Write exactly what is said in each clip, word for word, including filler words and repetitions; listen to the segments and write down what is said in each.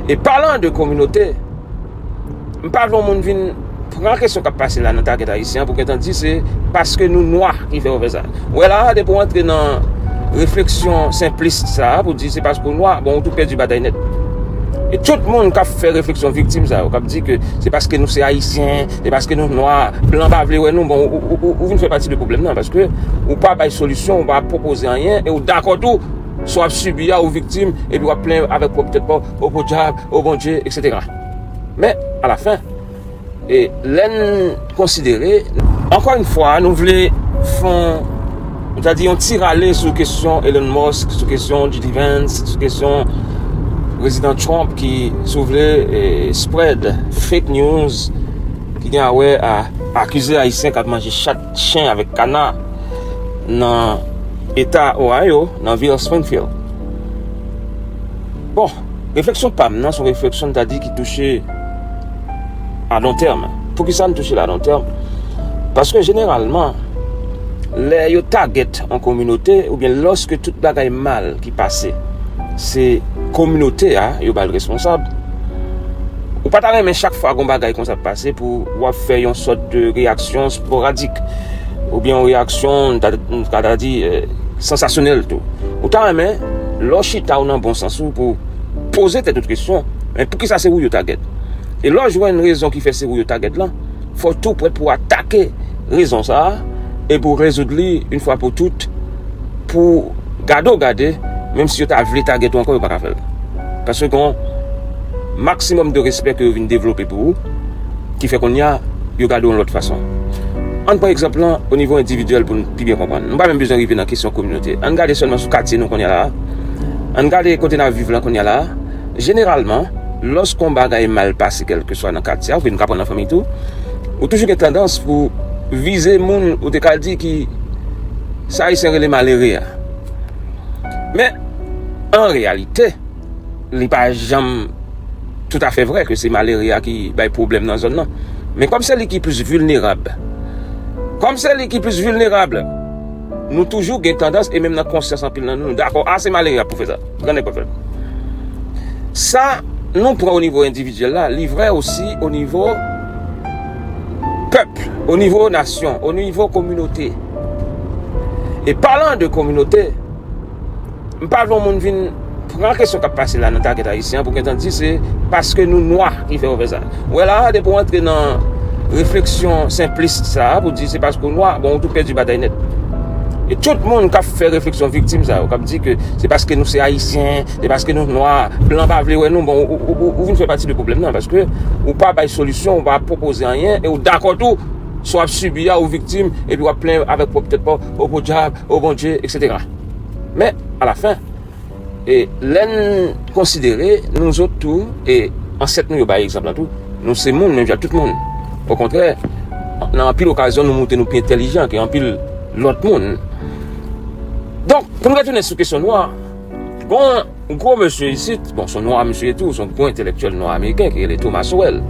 E palan de kominote, m pa vle yon moun vin pran kesyon k ap pase la nan target ayisyen an pou gentan di se paske nou nwa ki fè yo fè sa. Ou wè la, depi w antre nan refleksyon senplis sa a pou di se paske w nwa, bon, ou tou pèdi batay nèt. E tout moun k ap fè refleksyon viktim sa yo, k ap di ke se paske nou se ayisyen, se paske nou nwa, blan pa vle wè nou, bon, ou, ou, ou, ou vin fè pati de pwoblèm nan, paske ou pa bay solisyon, ou pa pwopoze anyen, e ou dakò tou, sa w ap sibi a, ou viktim, epi w ap plenyen avèk pwòp tèt pa w, o podyab, o Bondye, etsetera. Men, alafen, e lè n konsidere, ankò yon fwa, nou vle fè yon, nou ta di yon ti rale sou kesyon Elon Musk, sou kesyon J D Vance, sou kesyon Prezidan Trump ki, si w vle, e, spread fake news ki gen a wè a akize Ayisyen k ap manje chat, chen avèk kana nan Eta Ohio, nan vil Springfield. Bon, refleksyon pa m nan, se yon refleksyon, ta di, ki touche a lon tèm. Poukisa n touche l a lon tèm? Paske jeneralman, lè yo target yon kominote, oubyen lòske tout bagay mal ki pase, se kominote a yo ba l responsab, ou pa ta renmen chak fwa gon bagay konsa pase pou w ap fè yon sòt de reyaksyon sporadik, oubyen yon reyaksyon, n ta, n ta di, eh, sansasyonèl tou. Ou ta renmen, lè w chita ou nan bon sans ou, pou poze tèt ou kesyon, men poukisa se ou yo target? E lè w jwenn rezon ki fè se ou yo target lan, fò w tou prèt pou w atake rezon sa a, e pou w rezoud li yon fwa pou tout, pou gade w gade, menm si yo ta vle target ou ankò, yo pa ka fè l. Paske gen yon maksimòm de respè ke yo vin devlope pou ou, ki fè kounye a, yo gade w yon lòt fason. Ann pran egzanp lan o nivo endividyèl pou n pi byen konprann. Nou pa menm bezwen rive nan kesyon kominote. Ann gade sèlman sou katye nou kounye a la a. Ann gade kote n ap viv lan kounye a la a. Jeneralman, lòske yon bagay mal pase kèlkeswa nan katye a, oubyen nou ka pran nan fanmi tou, ou toujou gen tandans pou vize moun ou te ka di ki sa Ayisyen rele malere a. Men, an reyalite, li pa janm toutafè vrè ke se malere a ki bay pwoblèm nan zòn nan. Men kòm se li ki plis vilnerab, kòm se li ki plis vilnerab, nou toujou gen tandans, e menm nan konsyans anpil nan nou, nou dakò, a, se malere a pou fè sa. Grannèg pa fè l. Sa nou pran o nivo endividyèl la, li vrè osi o nivo pèp, o nivo nasyon, o nivo kominote. E palan de kominote, m pa vle yon moun vin pran kesyon k ap pase la nan target ayisyen an pou gentan di se paske nou nwa ki fè yo fè sa. Ou wè la, depi w antre nan refleksyon senplis sa a pou di se paske w nwa, bon, ou tou pèdi batay nèt. E tout moun k ap fè refleksyon viktim sa yo, k ap di ke se paske nou se ayisyen, se paske nou nwa, blan pa vle wè nou, bon, ou, ou, ou, ou vin fè pati de pwoblèm nan, paske ou pa bay solisyon, ou pa pwopoze anyen, e ou dakò tou, sa w ap sibi a, ou viktim, epi w ap plenyen avèk pwòp tèt pa w, o podyab, o Bondye, etsetera. Men, alafen, e lè n konsidere, nou zòt tou, e ansèt nou yo bay egzanp lan tou, nou se moun, menm jan ak tout moun. Okontrè, nan anpil okazyon, nou montre nou pi entèlijan ke anpil lòt moun. Donk, pou n retounen sou kesyon nwa, gon gwo mesye isit, bon, se yon nwa mesye tou, se yon gwo entelektyèl nwa ameriken ki rele Thomas Sowell,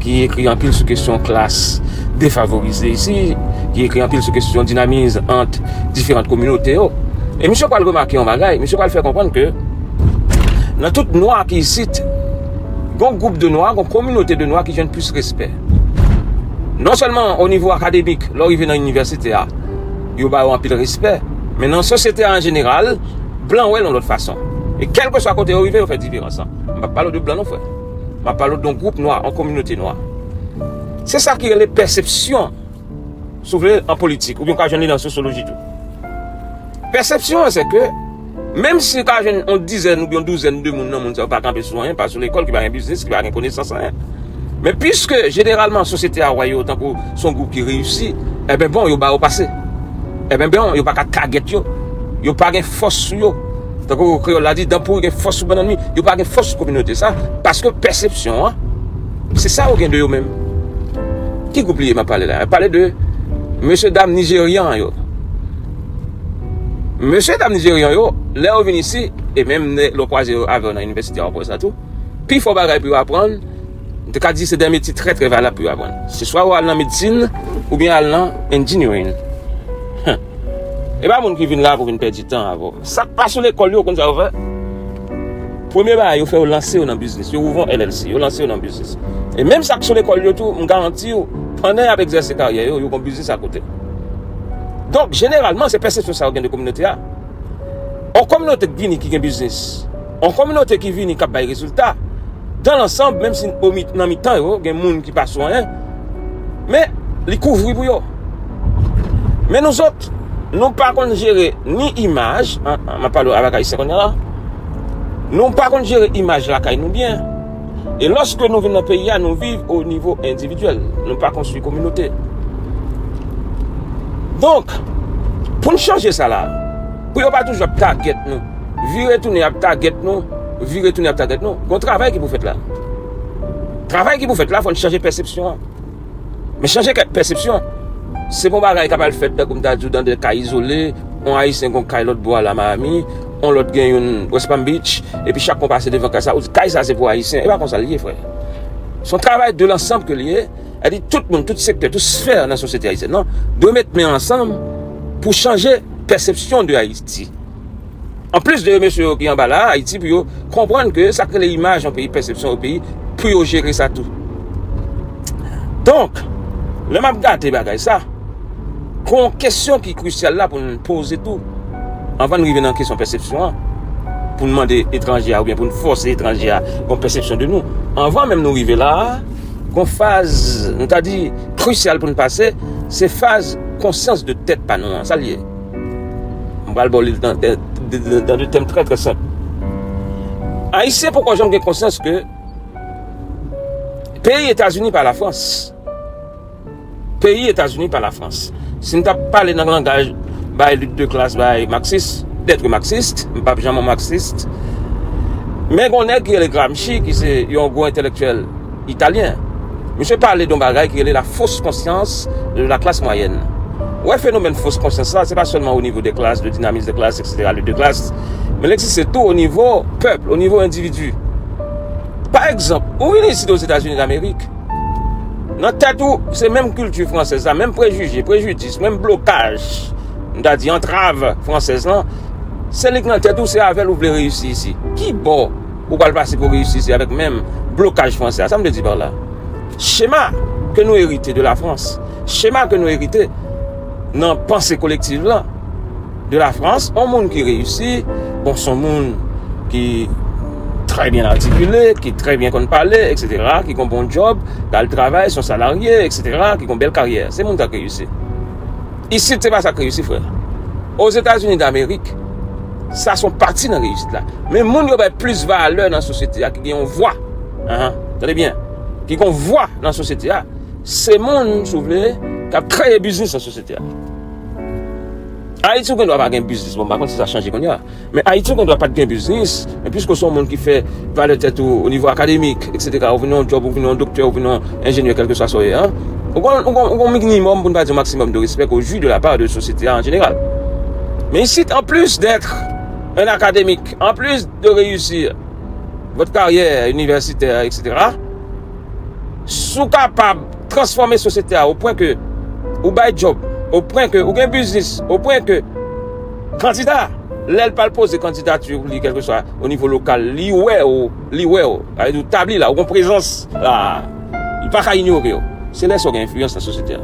ki ekri anpil sou kesyon klas defavorize isi, ki ekri anpil sou kesyon dinamizm ant diferan kominote yo. E misye pral remake yon bagay, misye pral fè konprann ke nan tout nwa ki isit, gon gwoup de nwa, gon kominote de nwa ki jwenn plis respè. Non sèlman o nivo akademik, lè w rive nan inivèsite a, yo ba yo anpil respè, men nan sosyete a an jeneral, blan wè l yon lòt fason. E kèlkeswa kote yo rive, yo fè diferans lan. M p ap pale w de blan non, frè. M ap pale w de yon gwoup nwa, yon kominote nwa. Se sa ki rele pèsepsyon, si w vle, an politik, oubyen w ka jwenn li nan sosyoloji tou. Pèsepsyon an, se ke, menm si w ka jwenn yon dizèn oubyen yon douzèn de moun nan moun sa yo pa kanpe sou anyen, pa sou lekòl, ki pa gen biznis, ki pa gen konesans anyen. Men piske, jeneralman, sosyete a wè yo tankou se yon gwoup ki reyisi, enben bon, yo ba yo pase. Enben bon, yo pa ka target yo. Yo pa gen fòs sou yo. Tankou kreyòl la di, dan pouri gen fòs sou bannann mi. Yo pa gen fòs sou kominote sa, paske pèsepsyon an, se sa yo gen de yo menm. Ki gwoup li ye m ap pale la? M ap pale de mesye dam nijeryan yo. Mesye dam nijeryan yo, lè yo vin isi, e menm lè, lè w kwaze yo avè yo nan inivèsite a, w ap wè sa tou. Pifò bagay pou yo aprann, m te ka di se de metye trè, trè valab pou yo aprann. Se swa yo al nan medsin, oubyen al nan engineering. Hum. E pa moun ki vin la pou vin pèdi tan avè w. Sa k pa sou lekòl yo konn sa yo fè. Premye bagay, yo fè yo lanse yo nan biznis. Yo ouvè yon L L C, yo lanse yo nan biznis. E menm sa k sou lekòl yo tou, m garanti w, pandan y ap egzèse karyè yo, yo gon biznis akote. Donk, jeneralman, se pèsepsyon sa yo gen de kominote a. Yon kominote k vini ki gen biznis, yon kominote ki vini k ap bay rezilta, dans l'ensemble, menm si o mi- nan mitan yo, gen moun ki pa sou anyen, men li kouvri pou yo. Men nou zòt, nou pa konn jere ni imaj, an, an, m ap pale avèk Ayisyen kounye a la, nou pa konn jere imaj lakay nou byen. E lòske nou vin nan peyi a, nou viv o nivo endividyèl. Nou pa konstwi kominote. Donk, pou n chanje sa la, pou yo pa toujou ap tagèt nou, vire tounen ap tagèt nou, vire tounen ap tagèt nou, gon travay ki pou fèt la. Travay ki pou fèt la, fò n chanje pèsepsyon an. Men chanje kèk pèsepsyon. Se pa yon bagay k ap al fèt tankou m ta di w nan de kay izole, yon Ayisyen gon kay lòt bò a la Miami, yon lòt gen youn West Palm Beach, epi chak moun pase devan kay sa, ou di kay sa se pou Ayisyen. E pa konsa l ye, frè. Se yon travay de lansanm ke l ye. Sètadi tout moun, tout sektè, tout sfè nan sosyete ayisyèn nan dwe met men ansanm pou chanje pèsepsyon de Ayiti. Anplis de mesye yo ki anba la, Ayiti, pou yo konprann ke sa k rele imaj yon peyi, pèsepsyon yon peyi, pou yo jere sa tou. Donk, lè m ap gade bagay sa, gon kesyon ki krisyal la pou n poze tou, anvan n rive nan kesyon pèsepsyon an, pou n mande etranje a oubyen pou n fòse etranje a gon pèsepsyon de nou. Anvan menm nou rive la a, gon faz, nou ta di, krisyal pou n pase, se faz konsyans de tèt pa nou an. Sa l ye. M pral ba w li nan, nan, nan de tèm trè, trè senp. Ayisyen poko janm gen konsyans ke peyi Etazini pa Lafrans. Peyi Etazini pa Lafrans. Si n t ap pale nan langaj bay lit de klas, bay maksis, d'être marxiste, m p ap janm yon maksis. Men gon nèg ki rele Gramsci, ki se yon gwo entèlektyèl italyen. Misye pale de yon bagay ki rele la fausse conscience de la classe moyenne. Ou wè fenomèn fos konsyans la, se pa sèlman o nivo de klas, de dinamis de klas, etsetera, lit de klas, men l egziste tou o nivo pèp, o nivo endividi. Pa egzanp, ou vin isit Ozetazini Damerik, nan tèt ou, se menm kilti fransèz la, menm prejije, prejidis, menm blokaj, m ta di antrav fransèz lan, se li k nan tèt ou, se avè l ou vle reyisi isi. Ki bò ou pral pase pou reyisi isi avèk menm blokaj fransè a? Sa m vle di pa la. Chema ke nou erite de Lafrans, chema ke nou erite nan panse kolektiv lan de Lafrans, yon moun ki reyisi, bon, se yon moun ki trè byen atikile, ki trè byen konn pale, etsetera, ki gon bon djòb, k al travay, se yon salarye, etsetera, ki gon bèl karyè. Se moun sa k reyisi. Isit, se pa sa k reyisi, frè. Ozetazini Damerik, sa se yon pati nan reyisit la. Men moun yo bay plis valè nan sosyete a, ki gen yon vwa. Ahan, tande byen. Ki gen yon vwa nan sosyete a. Se moun, si w vle, k ap kreye biznis nan sosyete a. Ayiti, ou gen dwa pa gen biznis. Bon, m pa konn si sa chanje kounye a. Men Ayiti, ou gen dwa pa t gen biznis. Men piske w se yon moun ki fè valè tèt ou o nivo akademik, etsetera, ou vin yon djòb, ou vin yon doktè, ou vin yon enjenyè, kèlkeswa sa w ye, an, ou gon, ou gon, ou gon minimòm, pou n pa di maksimòm de respè ke w jwi de la part de sosyete a an jeneral. Men isit, en plus d'être un académique, en plus de réussir votre carrière universitaire, etsetera, si w kapab transfòme sosyete a o pwen ke ou bay djòb, o pwen ke ou gen biznis, o pwen ke kandida, lè l pral poze kandidati li, kèlkeswa o nivo lokal, li wè w, li wè w. Sa vle di w tabli la, ou gon prezans la. Li pa ka inyore w. Se lè sa w gen enfliyans nan sosyete a.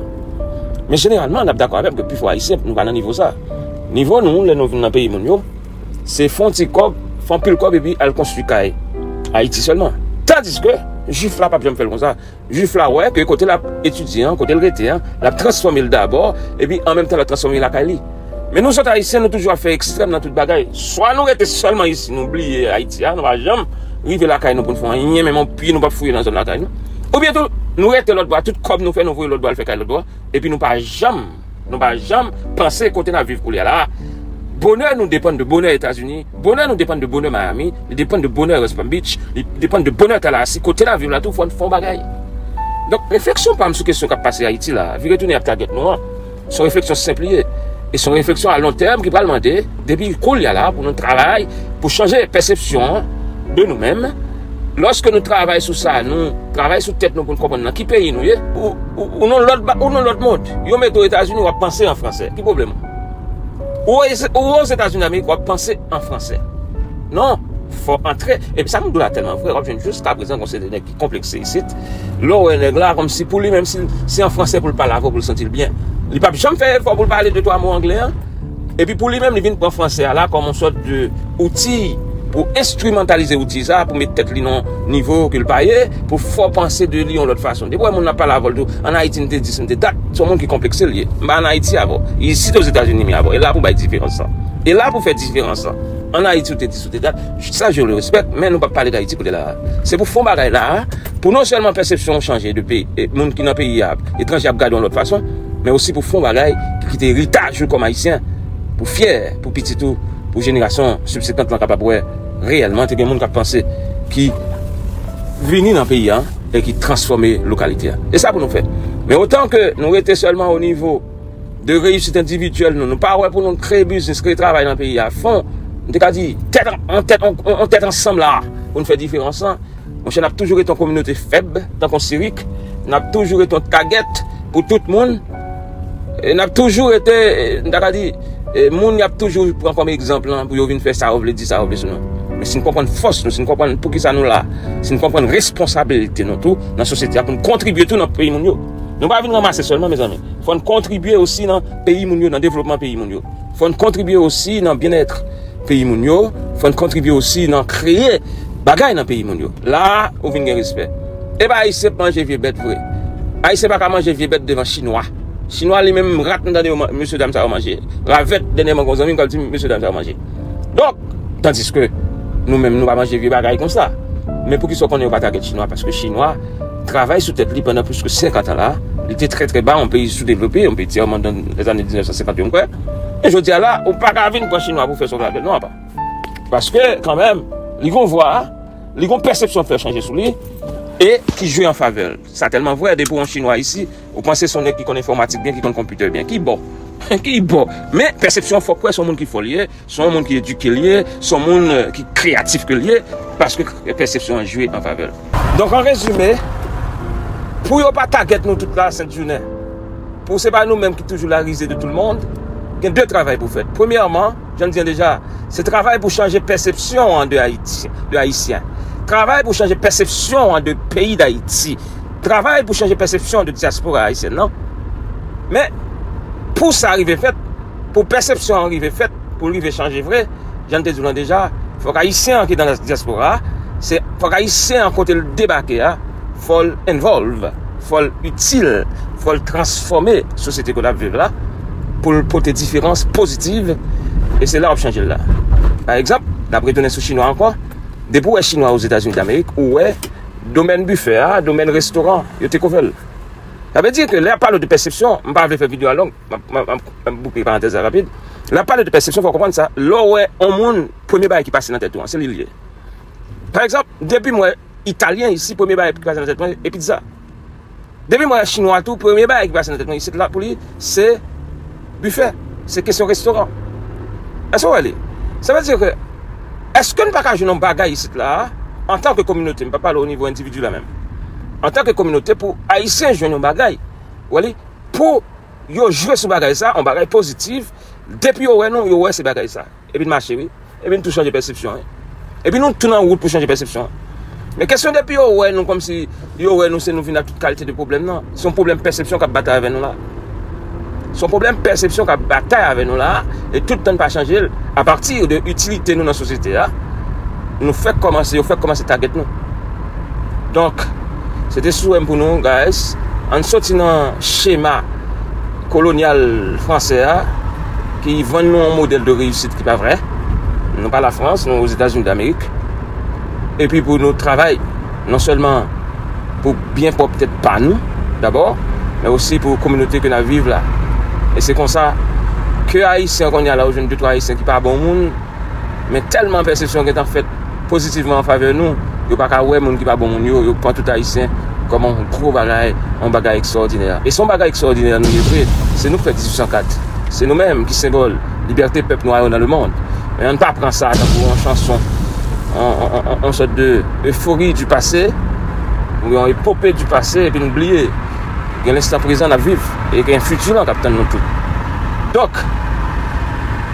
Men jeneralman, n ap dakò avè m ke pifò Ayisyen, nou pa nan nivo sa. Nivo nou, lè nou vin nan peyi moun yo, se fè yon ti kòb, fè anpil kòb epi al konstwi kay Ayiti sèlman. Tandiske Jwif la p ap janm fè l konsa. Jwif la wè ke kote l ap etidye an, kote l rete an, l ap transfòme l dabò, epi an menm tan l ap transfòme lakay li. Men nou zòt Ayisyen, nou toujou ap fè ekstrèm nan tout bagay. Swa nou rete sèlman isi, nou bliye Ayiti a, nou pa janm rive lakay nou pou n fè anyen, menm yon pye nou p ap fouye nan zòn lakay nou. Oubyen tou, nou rete lòt bò a, tout kòb nou fè, nou voye lòt bò a, al fè kay lòt bò a, epi nou pa janm, nou pa janm panse kote n ap viv koulye a la a. Bonè nou depann de bonè Etazini, bonè nou depann de bonè Miami, li depann de bonè West Palm Beach, li depann de bonè Tallahassee. Kote n ap viv la tou, fò n fè yon bagay. Donk, refleksyon pa m sou kesyon k ap pase Ayiti la, vire tounen ap tagèt nou an, se yon refleksyon senp li ye. E se yon refleksyon a lon tèm ki pral mande, depi koulye a la, pou nou travay, pou chanje pèsepsyon de nou menm. Lòske nou travay sou sa, nou travay sou tèt nou pou n konprann nan ki peyi nou ye, ou, ou, ou nan lòt ba-, ou nan lòt mond. Yo mete w Etazini, w ap panse an fransè. Ki pwoblèm ou? Ou, ou Ozetazini Damerik, w ap panse an fransè. Non. Fò antre. Epi sa m di w la tèlman vrè, w ap jwenn jiska prezan gon seri de nèg ki konplekse isit. Lè w wè nèg la, kòmsi pou li menm, si, si an fransè pou l pale avè w, pou l santi l byen. Li p ap janm fè efò pou l pale de twa mo anglè an. Epi pou li menm, li vin pran fransè a la kòm yon sòt de outi pou enstrimantalize outi sa a, pou met tèt li nan yon nivo ke l pa ye, pou fè w panse de li yon lòt fason. Depi w wè moun nan ap pale avè w tou, ann Ayiti m te di, m te dat, se yon moun ki konplekse l ye. M pa ann Ayiti avè w. Isit Ozetazini m ye avè w. E la pou bay diferans lan. E la pou fè diferans lan. Ann Ayiti ou te di, ou te dat. Sa je le respect, men nou p ap pale d Ayiti kounye la a. Se pou fè yon bagay la a, pou non sèlman pèsepsyon w chanje de peyi, e, moun ki nan peyi a, etranje ap gade w yon lòt fason, men osi pou fè yon bagay ki kite eritaj ou kòm Ayisyen, pou fyè, pou pitit ou, pou jenerasyon sibsekant lan kapab wè reyèlman te gen moun k ap panse, ki vini nan peyi a e ki transfòme lokalite a. E sa pou nou fè. Men otan ke nou rete sèlman o nivo de reyisit endividyèl nou, nou pa wè pou nou kreye biznis, kreye travay nan peyi a fon, m te ka di, tèt an, an tèt, an, an tèt ansanm la, pou n fè diferans lan. Monchè, n ap toujou rete yon kominote fèb, tankou sirik. N ap toujou rete yon tagèt pou tout moun. E n ap toujou rete, e, m ta ka di, e, moun y ap toujou pran kòm egzanp lan pou yo vin fè sa yo vle, di sa yo vle sou nou. Men si n konprann fòs nou, si n konprann poukisa nou la, si n konprann responsabilite nou tou nan sosyete a, pou n kontribye tou nan peyi moun yo. Nou pa vin ranmase sèlman, mezanmi. Fò n kontribye osi nan peyi moun yo, nan devlopman peyi moun yo. Fò n kontribye osi nan byennèt peyi moun yo. Fò n kontribye osi nan kreye bagay nan peyi moun yo. La a, ou vin gen respè. E pa Ayisyen ap manje vye bèt vre. Ayisyen pa ka manje vye bèt devan Chinwa. Chinwa li menm, rat m tande yo man-, mesye dam sa yo manje. Ravèt, dènyèman, gon zanmi m k ap di m mesye dam sa yo manje. Donk, tandiske nou menm, nou pa manje vye bagay konsa. Men poukisa w konnen yo pa tagèt Chinwa? Paske Chinwa travay sou tèt li pandan plis ke senkant an la. Li te trè, trè ba, yon peyi soudevlope, yon peyi tyèman nan lèzane diznèf san senkant yo, m kwè. E jodi a la, ou pa ka vin pran Chinwa pou fè sa w vle avè l, non, apa. Paske, kanmenm, li gon vwa, li gon pèsepsyon fè chanje sou li, e ki jwe an favè l. Sa tèlman vrè, depi w yon Chinwa isi, ou panse se yon nèg ki konn enfòmatik byen, ki konn konpitè byen. Ki bò? Ki bò? Men, pèsepsyon fò w kwè se yon moun ki fò l ye, se yon moun ki edike l ye, se yon moun, eh, ki kreyatif ke l ye, paske pèsepsyon an jwe an favè l. Donk, an rezime, pou yo pa tagèt nou tout la sent jounen, pou se pa nou menm ki toujou la risée de tout le monde, gen de travay pou fèt. Premyèman, jan m di an deja, se travay pou chanje pèsepsyon an de Ayiti, de Ayisyen. Travay pou chanje pèsepsyon an de peyi Dayiti. Travay pou chanje pèsepsyon de dyaspora ayisyèn nan. Men, pou sa rive fèt, pou pèsepsyon an rive fèt, pou l rive chanje vre, jan n te di w lan deja, fòk Ayisyen an ki nan dyaspora a, se fòk Ayisyen an kote l debake a, fò l involve, fò l itil, fò l transfòme sosyete ke n ap viv la, pou l pote diferans pozitiv, e se la w ap chanje l la. Pa egzanp, n ap retounen sou Chinwa ankò, depi w wè Chinwa Ozetazini Damerik, ou wè domèn bifè a, domèn restoran, yo te kouvè l. Sa vle di ke lè y ap pale w de pèsepsyon, m pa vle fè videyo a long, m ap, m ap, m ap, m ap bouke parantèz la rapid. Lè y ap pale de pèsepsyon, fò w konprann sa. Lè w wè yon moun, premye bagay ki pase nan tèt ou an, se li l ye. Pa egzanp, depi m wè Italyen isi, premye bagay ki pase nan tèt mwen, e pizza. Depi m wè Chinwa tou, premye bagay ki pase nan tèt mwen isit la pou li, se bifè, se kesyon restoran. Èske w wè li? Sa vle di ke, èske n pa ka jwenn yon bagay isit la, antanke kominote, m pa pale o nivo endividi la menm. Antanke kominote, pou Ayisyen jwenn yon bagay, w wè li, pou yo jwe sou bagay sa, yon bagay pozitif, depi yo wè nou, yo wè se bagay sa. Epi n mache, wi. Epi n tou chanje pèsepsyon, wi. Epi nou tou nan wout pou chanje pèsepsyon. Men kesyon depi yo wè nou kòmsi, yo wè nou se nou vin ak tout kalite de pwoblèm nan. Se yon pwoblèm pèsepsyon k ap batay avè nou la. Se yon pwoblèm pèsepsyon k ap batay avè nou la. E tout tan n pa chanje l, apati de itilite nou nan sosyete a, nou fèk kòmanse, yo fèk kòmanse tagèt nou. Donk, se te souwè m pou nou, guys. Ann soti nan chema kolonyal fransè a, ki vann nou yon modèl de reyisit ki pa vrè. Nou pa Lafrans, nou Ozetazini Damerik. Epi pou nou travay, non sèlman pou byen pwòp tèt pa nou, dabò, men osi pou kominote ke n ap viv la. E se konsa ke Ayisyen, kounye a la, ou jwenn de twa Ayisyen ki pa bon moun, men tèlman pèsepsyon gentan fèt pozitivman an favè nou, yo pa ka wè moun ki pa bon moun yo, yo pran tout Ayisyen kòm yon gwo bagay, yon bagay ekstraòdinè. E se yon bagay ekstraòdinè nou ye vre. Se nou k fè dizuit san kat. Se nou menm ki senbòl libète pèp nwa yo nan lemonn. Men ann pa pran sa tankou yon chanson, yon, yon, yon, yon sòt de eufori du passé, ou yon epope du passé, epi nou bliye gen lenstan prezan n ap viv, e gen fiti lan k ap tann nou tout. Donk,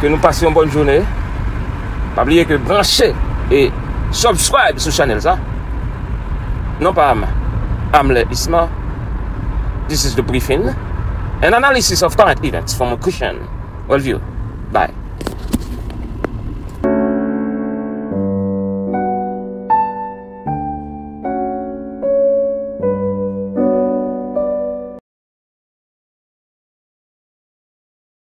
ke nou pase yon bòn jounen. Pa bliye ke branche e Subscribe sou chanèl sa. Non pa m, Amler Isma. This is the briefing. An analysis of current events from a Christian worldview. Bye.